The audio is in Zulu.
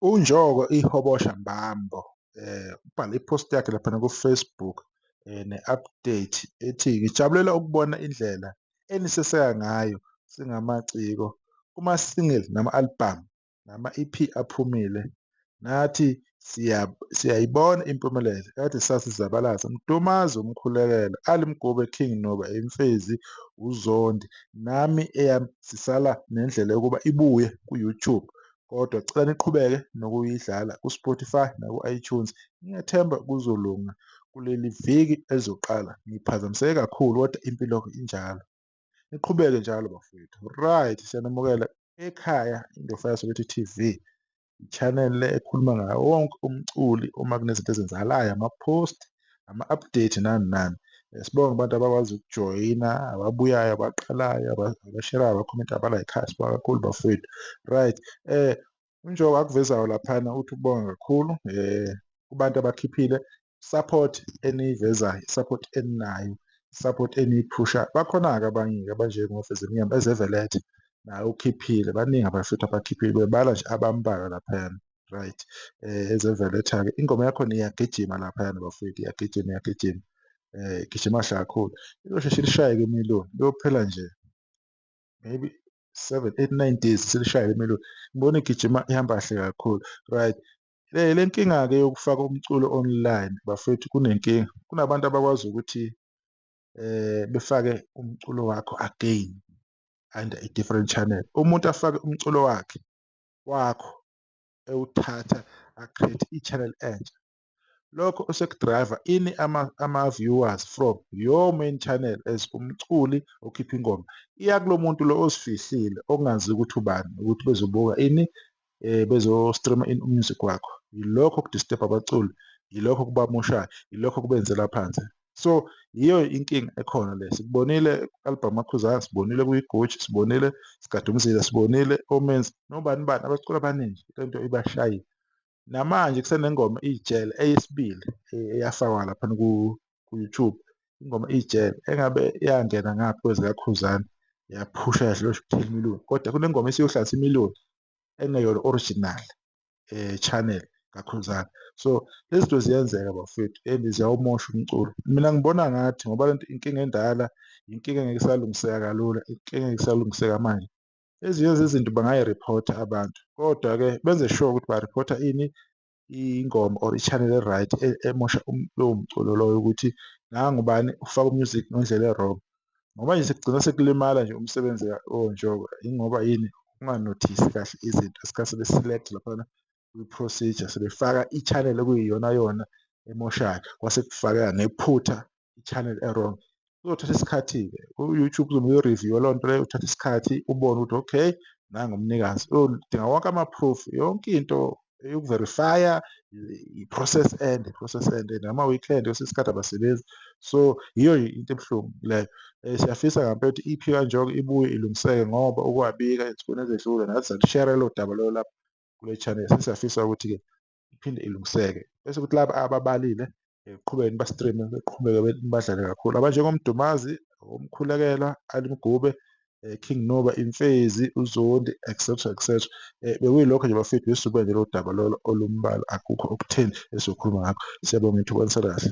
UNjoko iHobosha Mbambo ubhale i-post yakhe laphana ku-Facebook ne-update ethi, ngijabulela ukubona indlela eniseseka ngayo singamaciko kuma-single nama-album nama-EP aphumile. Nathi siyayibona impumelelo kade sasizabalaza. Mdumazi umkhulekelo, Ali Mgube, King Noba, Imfezi, uZondi nami eyami sisala nendlela yokuba ibuye ku-YouTube kodwa cela niqhubeke nokuyidlala ku-Spotify naku-iTunes. Ngiyathemba kuzolunga kuleli viki elizoqala. Ngiphazamiseke kakhulu kodwa impilo injalo. Niqhubeke njalo bafowethu. Right, siyanamukela ekhaya Indofaya Soweto TV. I-channel le ekhuluma ngawo wonke umculi uma kunezinto ezenzakalayo, ama-post, ama-update nani nani. Sibonge abantu abakwazi ukujoyina, ababuyayo, abaqalayo, abasherayo, abakhomenta, abalayikhayo. Sibonga kakhulu bafowethu. Right, uNjoko akuvezayo laphana uthi ubonga kakhulu kubantu abakhiphile support eniyivezayo, support eninayo, support eniyiphushayo. Bakhona-ke abanye-ke abanjengoFezemnyama ezevelethe naye ukhiphile, baningi abafethu abakhiphile bebala nje abambalwa laphayana. Right, ezeveletha-ke ingoma yakhona iyagijima laphayana bafowethu, iyagijima iyagijima igijima kahle kakhulu. Izosheshe ilishaye-ke imiliyoni kuyophela nje maybe 7 8 9 days selishayile imiliyoni. Ngibona igijima ihamba kahle kakhulu. Right, le nkinga-ke yokufaka umculo online bafowethu kunenkinga. Kunabantu abakwazi ukuthi befake umculo wakho again under a different channel. Umuntu afake umculo wakhe wakho ewuthatha a-create i-channel entsha. Lokho osekudrayiva ini ama-viewers from your main channel as umculi okhipha ingoma iya kulo muntu lo ozifihlile okungaziwa ukuthi ubani ukuthi bezobuka ini bezo-stream-a ini umusic wakho. Yilokho okudisturb abaculi, yilokho okubamoshayo, yilokho okubenzela phansi. So yiyo inkinga ekhona le. Sikubonile ku-album kaKhuzani, sibonile kuyiGucci, sibonile Sigadumzila, sibonile oMenzi nobani bani abaculi abaningi lento ibashayile. Namanje kusenengoma ijele eyesibili eyafakwa laphana ku-YouTube ingoma ijele engabe yangena ngapha kwezikaKhuzani yaphusha yadlula 10 million kodwa kunengoma esiyohlanganisa imiliyoni engeyona original channel kaKhuzani. So lezi zinto ziyenzeka bafowethu and ziyawumosha umculo. Mina ngibona ngathi ngoba lento inkinga endala, inkinga engeke isalungiseka kalula, inkinga engeke isalungiseka manje. Ezinye zezinto bangayi-report-a abantu kodwa-ke benze sure ukuthi ba-report-a ini ingoma or i-channel e-right emosha lowo mculo loyo ukuthi nangu ubani ufaka u-music ngendlela e-wrong. Ngoba nje sekugcina sekulimala nje umsebenzi oNjoko ingoba yini unganothisi kahle izinto isikhathi sebe-select laphana kwi-procedure sebefaka i-channel okuyiyona yona emoshayo kwase kufakeka ngephutha i-channel e-wrong. Kuzothatha isikhathi-ke u-YouTube kuzomele uyo-review-we leyo nto leyo uthathe isikhathi ubone ukuthi okay nangu umnikazi uyodinga wonke ama-proof yonke into yoku-verify-a i-process and i-process and nama-weekend kwesinye isikhathi abasebenzi. So yiyo into ebuhlungu leyo. Siyafisa ngampela ukuthi i-EP kaNjoko ibuye ilungiseke ngoba ukwabika ey'nsukwini ezedlule nathi salushera lolo daba lolo lapha kule channel. Sesiyafisa ukuthi-ke iphinde ilungiseke bese kuthi laba ababalile beqhubeke niba-stream-e beqhubeke badlale kakhulu abanjengoMdumazi, oMkhulekela, Ali Mgube, King Nuba, Imfezi, uZondi etc etc. Bekuyilokho nje bafethu besuke nje lolu daba lolo olumbalwa akukho okutheni esizokhuluma ngakho. Siyabonga ithuba nisale kahle.